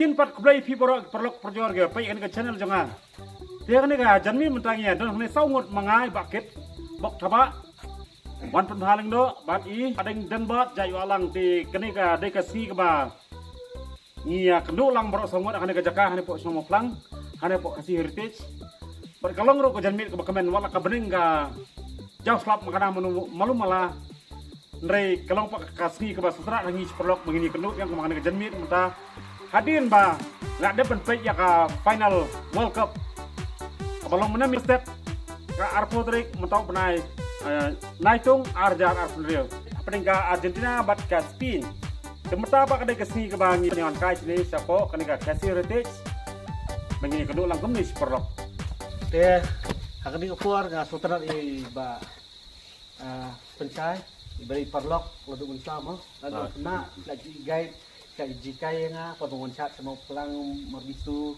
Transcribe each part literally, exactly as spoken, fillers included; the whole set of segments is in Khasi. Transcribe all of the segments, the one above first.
Kin pat khublei phi baroh paralok parajor ki peit kane ka channel jong nga. Te kane ka janmiet mynta ngi don hangne saw ngut ma nga i Bah Kit Bok Thabah, Wan Pynbha Lyngdoh bad i Adeng Denbad Jaiwahlang. Te kane ka dei ka sngi kaba ngi ïa kynduh lang baroh saw ngut ha kane ka jaka, hangne poh Shongmawphlang, hangne poh Khasi Heritage. Bad ka long ruh ka janmiet kaba kmen, wat la ka bneng ka jaw slap ma ka dang malu mala. Hynrei ka long pat ka sngi kaba sngewtynnat ha ngi shi paralok ba ngin ïa kynduh ïa kane ka janmiet mynta. Hadien ba la dep ban peit ïa ka final World Cup kaba long mynne mynstep, ka arphew tarik mynta u bnai, eh, Naitung ar hajar arphew hynriew, hapdeng ka Argentina bad ka Spain. Te mynta pat ka dei ka sngi kaba ngi wan kai shane shapoh kane ka Khasi Heritage ba ngin ïa kynduh lang kumne shi paralok. Te ha kane ka por nga sngewtynnat ïa i Bah, ah, Pynshai, i ba dei paralok Ladupmynsaw mo. Ladupmynsaw, la ju guide, la ju kai ïa nga, pat ban wan shad sha Mawphlang, Marbisu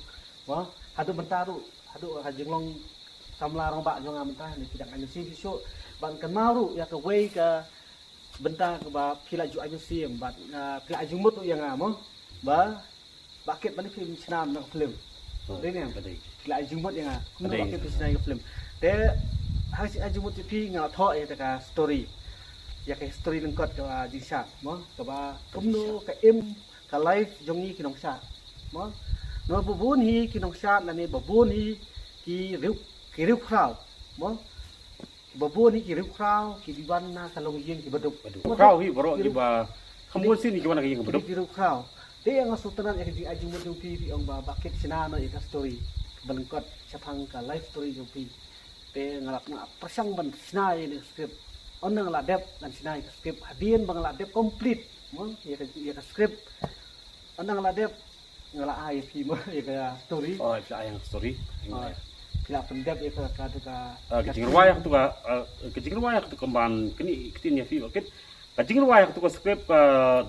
mo. Haduh mynta ruh, haduh ha jinglong samla rangbah jong nga mynta, ne ki dang ai mynsiem shuh shuh ban kynmaw ruh ïa kawei ka bynta kaba phi la ju ai mynsiem bad, ah, phi la ai jingmut ruh ïa nga mo. Ba Bah Kit, balei phim shna na ka film? Hmm. Dei ne em? Ka dei. Phi la ai jingmut ïa nga. Kumno Bah Kit phi shna ïa ka film? Te ha ka ai jingmut jong phi nga la thoh ïa ka story, ïa ka history lyngkot ka jingshad mo, kaba kumno ka im ka life jong ngi ki nongshad mo. Namar ba bun hi ki nongshad lane ba bun hi ki riewkhraw mo. Ba bun hi ki riewkhraw ki dei ban na ka longïing ki baduk. Baduk. Khraw hi baroh ki ba kham bun sien ki wan na ka ïing ki baduk. Ki riewkhraw. Te nga sngewtynnat ïa ka jingai jingmut jong phi, phi ong ba Bah Kit shna noh ïa ka story ba lyngkot shaphang ka life story jong phi. Te nga la, nga pyrshang ban shna ïa ka script. Ynda nga la dep ngan shna ïa ka script. Hadien ba nga la dep complete mo ïa ka, ïa ka script, ynda nga la dep, nga la ai ïa phi mo ïa ka story. Oh, phi la ai ïa ka story. Oh. Phi la pyndep ïa ka, ka, ka, ah, ka jingrwai ïa ka, ka jingrwai ïa ka kumban kane ktien ïa phi Bah Kit. Ka jingrwai ïa ka script ka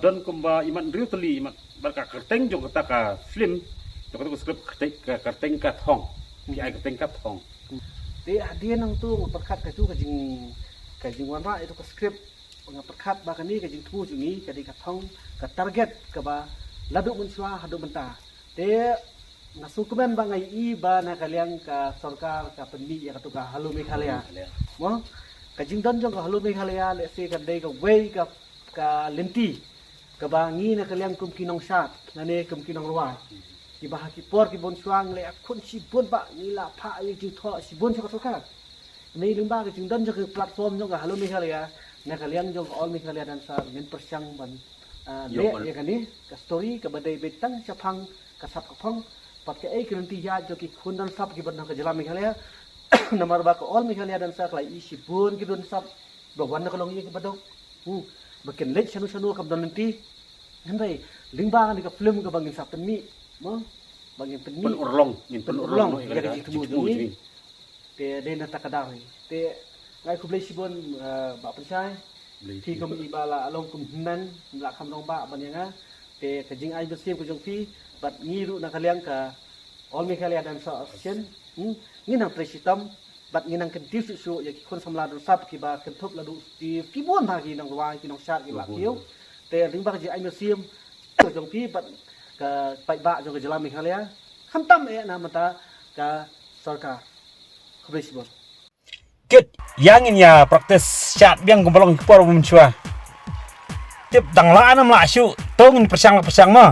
don kumba imat hynriew tylli, imat bad ka kyrteng jong kata ka film, jong kata ka script, kyrteng, ka kyrteng Ka Thong. Phi ai kyrteng Ka Thong. Te hadien nangta nga pyrkhat kato ka jing, ka jingwanrah ïa ka script. Nga pyrkhat ba kane ka jingthmu jong ngi ka dei ka thong, ka target kaba la duh mynshuwa haduh mynta. Te nga sngewkmen ba nga ïohi ba na ka liang ka sorkar ka pynmih ïa kato ka Hello Meghalaya. Hello Meghalaya. Mo? Ka jingdon jong ka Hello Meghalaya lehse ka dei kawei ka, ka lynti kaba ngi na ka liang kum ki nongshad lane kum ki nongrwai, kiba ha ki por ki bun shuwa ngi la ïakhun shibun, ba ngi la phah ïa ki jingthoh shibun sha ka sorkar. Ngi lyngba ka jingdon jong ka platform jong ka Hello Meghalaya, na ka liang jong ka All Meghalaya Dancer ngin pyrshang ban, ah, leh ïa kane ka story kaba dei beit tang shaphang ka sap ka phong bad kaei ka lynti ïaid jong ki khun don sap kiba don ha ka jylla Meghalaya. Namar ba ka All Meghalaya Dancer ka la ïohi shibun ki don sap ba wan na ka longïing kiba duk. Hmm. Ba kin leit shano shano kam don lynti. Hynrei lyngba kane ka film kaba ngin sa pynmih mo, ba ngin pynmih, pynurlong, ngin pynurlong ïa ka jingthmu jong ngi. Te dei na kata ka daw hi. Te nga ai khublei shibun, eh, Bah Pynshai. Phi kum i ba la long kum hynmen, la kham rangbah ban ïa nga. Te ka jingai mynsiem ka jong phi bad ngi ruh na ka liang ka All Meghalaya Dancer Association, hmm, ngin nang trei shitom bad ngin nang kyntiew shuh shuh ïa ki khun samla don sap kiba kynthup la duh ki, ki bun ha ki nongrwai ki nongshad kiba kiew. Te lyngba ka jingai mynsiem ka jong phi bad ka paidbah jong ka jylla Meghalaya, khamtam eh na bynta ka sorkar. Khublei shibun. Kit, ïa ngin ïa practice shad biang kumba long ki por mynshuwa. Tip dang lah nam lah shuh, to ngin pyrshang lah pyrshang mo.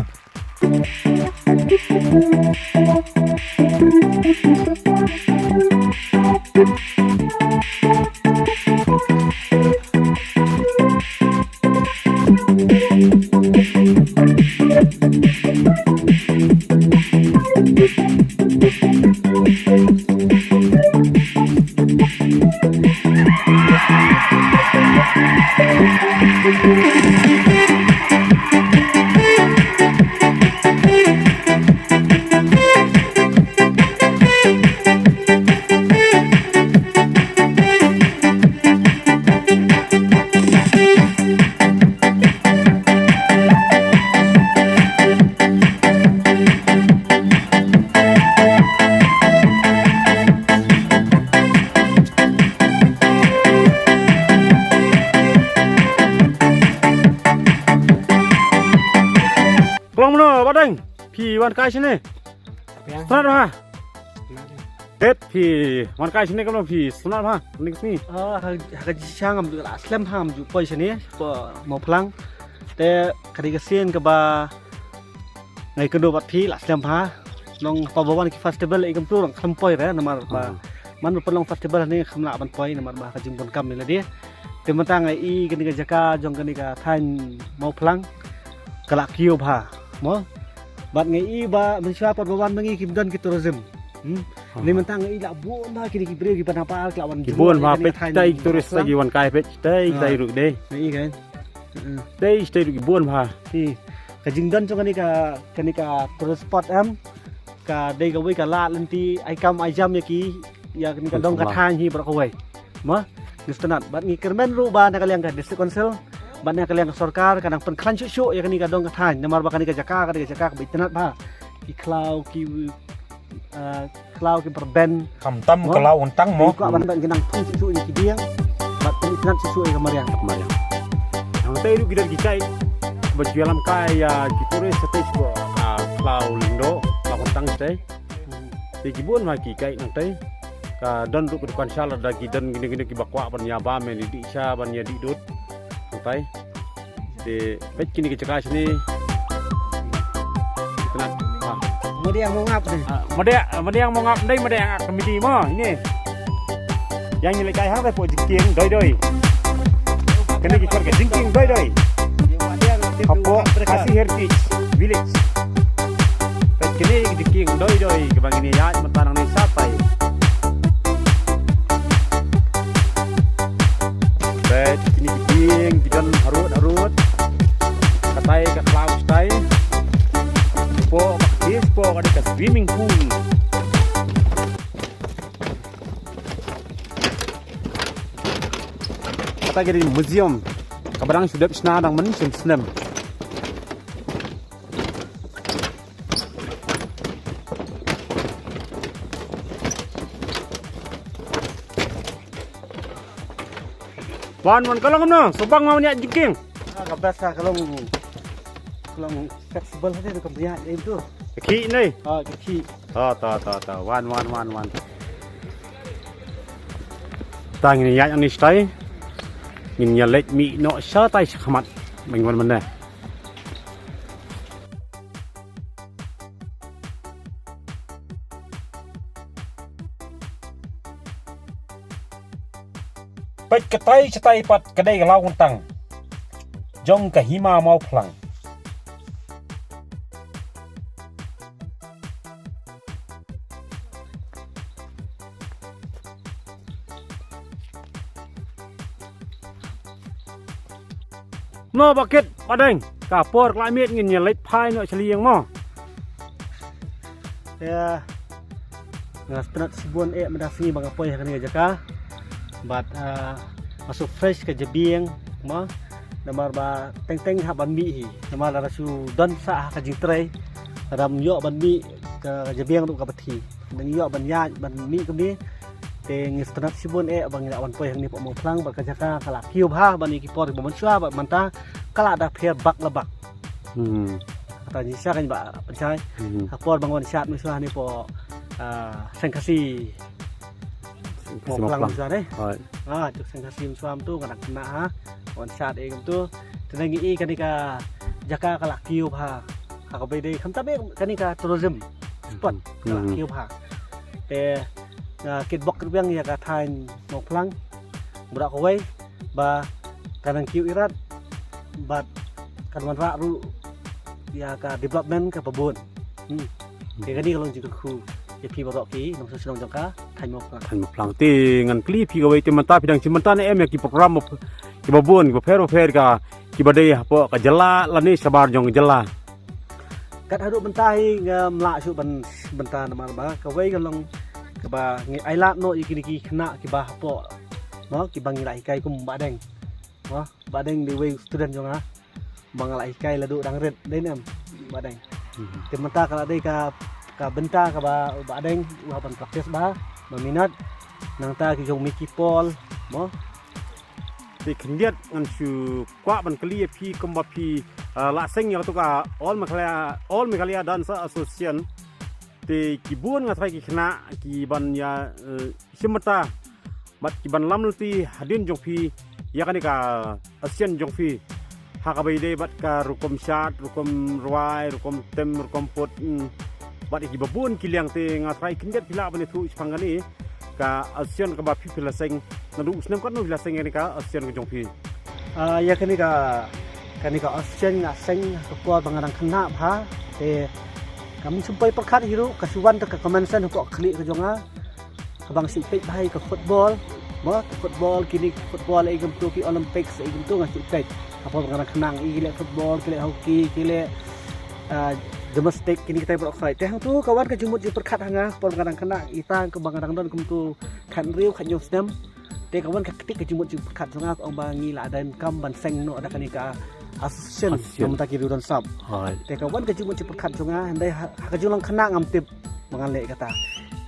Ka long mano, Bah Deng? Phi Phi wan kai shane? Sngewtynnat bha. Dep phi wan kai shane kumno phi sngewtynnat bha? Ning sngi. Ah, ha, ha ka jingshisha ngam ju la slem bha, ngam ju poi shane, poi Mawphlang. Te ka dei ka sien kaba nga ïakynduh bad phi la slem bha. Nong pa ba wan ki festival i kumtu nong khlem poi re namar ba. Hmm. Man ba pynlong festival hangne khlem lah ban poi namar ba ka jingbun kam ne lade. Te mynta nga i kane ka jaka jong kane ka thaiñ Mawphlang ka la kiew bha mo. Bad nga i ba mynshuwa pat ba wan ma ngi kim don ki tourism. Hmm. Ni mynta nga i la bun bha kine ki briew ki ban hapar ki la wan. Ki bun bha peit tai tourist lagi wan kai peit tai tai ruh dei. Nga i kan. Tei tei ruh ki bun bha. Ka jingdon jong kane ka, kane ka tourist spot em ka dei kawei ka lad lynti ai kam ai jam ïa ki, ïa kane ka dong ka thaiñ hi baroh kawei. Mo, ngi sngewtynnat bad ngi kyrmen ruh ba na ka liang ka District Council bad na ka liang ka sorkar ka nang pynkhlaiñ shuh shuh ïa kane ka dong ka thaiñ namar ba kane ka jaka, kane ka jaka kaba itynnat bha. Ki khlaw ki, ah, khlaw ki pyrben. Khamtam ka law untang mo. Ki kwah ban ban ki nang thung shuh shuh ïa ki dieng bad ki itynnat shuh shuh ïa ka mariang. Mariang. Hangtei ruh ki don ki kai ba ju ïalam kai ïa ki tourist shatei shuh, ah, khlaw lyngdoh, khlaw untang shatei. Te ki bun ma ki kai nangtei. Ka don ruh ka dukan sha lada ki don kine kine kiba kwah ban ïa bam ïa dih sha ban ïa dih dud. Nangtei. Te peit kine ki jaka shane. Kena. Ha. Madiang mo ngap ne. Ah, madiang, madiang mo ngap dei madiang ak midi mo ine. Ïa ngi leit kai hangtei pok jingkieng doi doi. Kane ki kor ka jingkieng doi doi. Hapoh Khasi Heritage Village. Peit kine ki jingkieng doi doi kaba ngin ïaid mynta nangne shatai. Peit kine ki dieng ki don harud harud. Katai ka khlaw shatai. Hapoh ka kti hapoh ka dei ka swimming pool. Kata ka dei museum. Kaba dang shu dep shna dang mynshwa snem. Wan wan ka long kumno? Sngewbang wan ïa jingkieng. Ah, ka best ka long, ka long flexible hade ka ïa itu. Ka khih ne. Ah, ka khih. Ta ta ta ta wan wan wan wan. Ta ngin ïa ngi shatai. Ngin ïa leit mih noh shatai shakhmat. Meng wan mynne. Peit katai shatai pat ka dei ka law untang jong ka Hima Mawphlang. Mo ba kit ba deng ka por ka la miet ngin ïa leit phai noh sha lieng mo. Ïa nga sngewtynnat shibun eh mynta sngi ba nga poi ha kane ka jaka. Bad, ah, nga shu fresh ka jabieng mo. Namar ba teng teng hap ban mih hi namar lada shu don sa ha ka jingtrei lada ym ïoh ban mih ka jabieng ruh kaba thi. Nang ïoh ban ïaid ban mih kumne. Te ngi sngewtynnat shibun eh ba ngi lah ban poi hangne pok Mawphlang bad ka jaka ka la kiew bha ban ïa ki por ba mynshuwa bad mynta ka la da pher bak la bak. Hmm. Kata ngi sha kan ba pynshai. Hmm. Ka por ba ngi wan shad mynshuwa hangne pok, ah, Seng Khasi. Seng Khasi Mawphlang. Mawphlang mynshuwa ne. Hooid. Ah, juk Seng Khasi mynshuwa tu ka dang kena ha. Wan shad eh kumtu. Te ngi i kane ka jaka ka la kiew bha. Ha kaba dei khamtam eh kane ka tourism spot. Hmm. Ka la kiew bha. Te nga kitbok kitbiang ïa ka thaiñ Mawphlang. Baroh kawei ba kan nang kiew irat bad kan wanrah ruh ïa ka development kaba bun. Hmm. Te kane ka long jingkyrkhu ïa phi baroh ki nongshong shnong jong ka thaiñ Mawphlang. Thaiñ Mawphlang te ngan kylli phi kawei te mynta phi dang shim bynta ne em ïa ki program kiba bun kiba pher ba pher ka kiba dei hapoh ka jylla lane shabar jong ka jylla. Kat haduh mynta hi ngam lah shuh ban bynta namar ba kawei ka long kaba ngi ailad noh ïa kine ki khynnah kiba hapoh. Mo kiba ngi la hikai kum Bah Deng. Mo Bah Deng dei wei student jong nga. Ba nga la hikai la duh dang rit dei ne em Bah Deng. Mhm. Te mynta ka la dei ka, ka bynta kaba Bah Deng u hap ban practice bha ba minot nangta ki jong Mickey Paul mo. Te khyndiat ngan shu kwah ban kylli ïa phi kumba phi Ah, la seng ïa katu ka All Meghalaya, All Meghalaya Dancer Association. Te ki bun nga trai ki khynnah ki ban ïa, eh, shim bynta bad ki ban lam lynti hadien jong phi ïa kane ka association jong phi. Ha kaba ïadei bad ka rukom shad, rukom rwai, rukom tem, rukom put, mm, bad ïa kiba bun ki liang. Te nga trai khyndiat phi lah ban ïathuh shaphang kane ka association kaba phi phi la seng. Naduh u snem katno phi la seng ïa kane ka association ka jong phi? Ah, ïa kane ka, kane ka association nga seng ha ka por ba nga dang khynnah bha. Te kam shu poi pyrkhat hi ruh, ka shu wan da ka commencement hapoh ka khlieh ka jong nga. Kaba nga shu peit bha ïa ka football, mo, ka football, kine football, ïa kumtu, ki Olympics, ïa kumtu nga shu peit. Ha por ba nga dang khynnah, ïa ki leh football, ki leh hockey, ki leh, ah, gymnastic, kine kitai baroh khoit. Te hangtu ka wan ka jingmut jingpyrkhat ha nga, ha por ba nga dang khynnah, ïa kata kaba nga dang don kumtu khathynriew khathynñiew snem. Te ka wan ka kti ka jingmut jingpyrkhat jong nga, ka ong ba ngi la donkam ban seng noh da kane ka association, association, namar ta ki riew don sap. Hai. Te ka wan ka jingmut jingpyrkhat jong nga, hynrei ha, ha ka jinglong khynnah ngam tip ba ngan leh kata.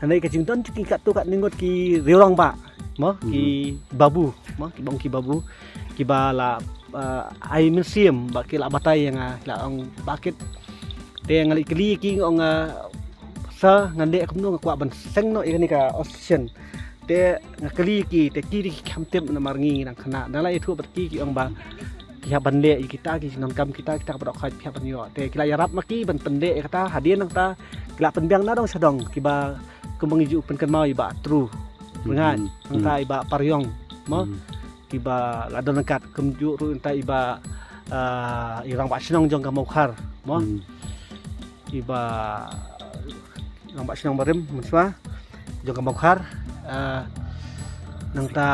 Hynrei ka jingdon jong ki katto katne ngut ki riew rangbah, mo, ki babu, mo, ki bong ki babu, kiba la, ah, ai mynsiem, ba ki la batai ïa nga, ki la ong ba kit. Te nga la kylli ki, nga ong, ah, sa ngan leh kumno, nga kwah ban seng noh ïa kane ka association. Te nga kylli ki, te ki dei ki kham tip namar ngi nang khynnah. Nga la ïathuh bad ki, ki ong ba ki hap ban leh ïa kita, ki jingdonkam kita, kita baroh khoit phi hap ban ïoh. Te ki la ïarap ma ki ban pynleh ïa kata, hadien nangta ki la pynbiang na dong sha dong, kiba kumba ngi ju pynkynmaw ïa i Bah Tru Rngait, nangta i Bah Pariong, mo. Kiba la don ryngkat kumjuh ruh nangta i Bah, ah, i Rangbah Shnong jong ka Mawkhar, mo. I Bah Rangbah Shnong barim mynshuwa jong ka Mawkhar, ah, nangta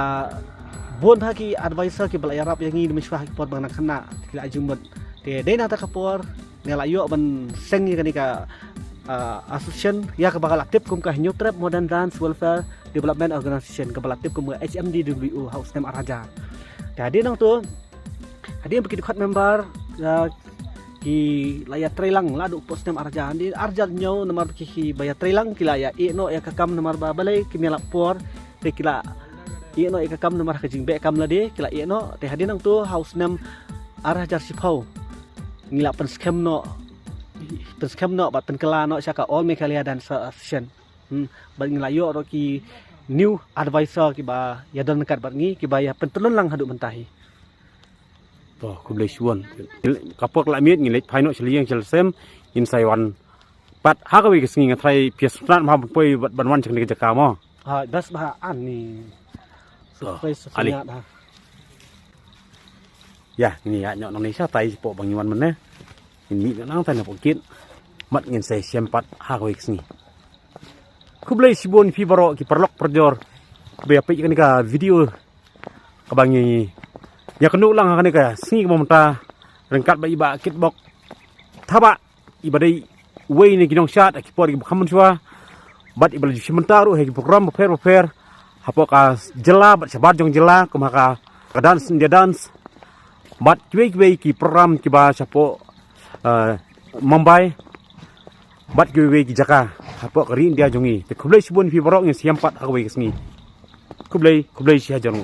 bun ha ki advisor kiba la ïarap ïa ngi mynshuwa ha ki por ba nga dang khynnah, ki la ai jingmut. Te dei nangta ka por nga la ïoh ban seng ïa kane ka, ah, association ïa kaba ka la tip kum ka Hynñiewtrep Modern Dance Welfare Development Organization, kaba la tip kum ka H M D W O ha u snem ar hajar. Te hadien nangtu, hadien ba ki dkhot member, ah, ki la ïatreilang, la duh hapoh snem ar hajar. Hadien ar hajar hynñiew namar ki, kiba ïatreilang ki la ïa ïeh noh ïa ka kam namar ba balei kim ïalap por. Te ki la ïeh noh ïa ka kam namar ha ka jingbeh kam lade ki la ïeh noh. Te hadien nangtu ha u snem ar hajar shiphew ngi la pynskhem noh, pynskhem noh bad pynkylla noh sha ka All Meghalaya Dancer Association. Hmm, bad ngi la ïoh ruh ki new advisor kiba ïadon ryngkat bad ngi, kiba ïa pyntyllun lang haduh mynta hi. To, khublei shibun. Ka por ka la miet, ngin leit phai noh sha la ïing sha la sem, ngin sa ïa wan pat ha kawei ka sngi. Nga trai phi sngewtynnat ma ban poi bad ban wan sha kane ka jaka mo. Ha, bas bha ani. To, surprise, ale. Sngewtynnat ha. Ïa, ngin ïa noh nangne shatai shapoh ba ngi wan mynne. Ngin mih noh nangta na pyrkit. Bad ngin sa ïashem pat ha kawei ka sngi. Khublei shibun phi baroh ki paralok parajor ba ïa peit kane ka video kaba ngi ïakynduh lang ha kane ka sngi kaba mynta ryngkat bad i Bah Kitbok Thabah, iba dei uwei na ki nongshad ha ki por kiba kham mynshuwa, bad iba la ju shim bynta ruh ha ki program bapher bapher hapoh ka jylla bad shabar jong jylla, kum ha ka, ka Dance India Dance bad kiwei kiwei ki program kiba shapoh, eh, Mumbai bad kiwei kiwei ki jaka hapoh ka ri India jong ngi. Te khublei shibun phi baroh, ngin sa ïashem pat ha kawei ka sngi. Khublei, khublei shihajar.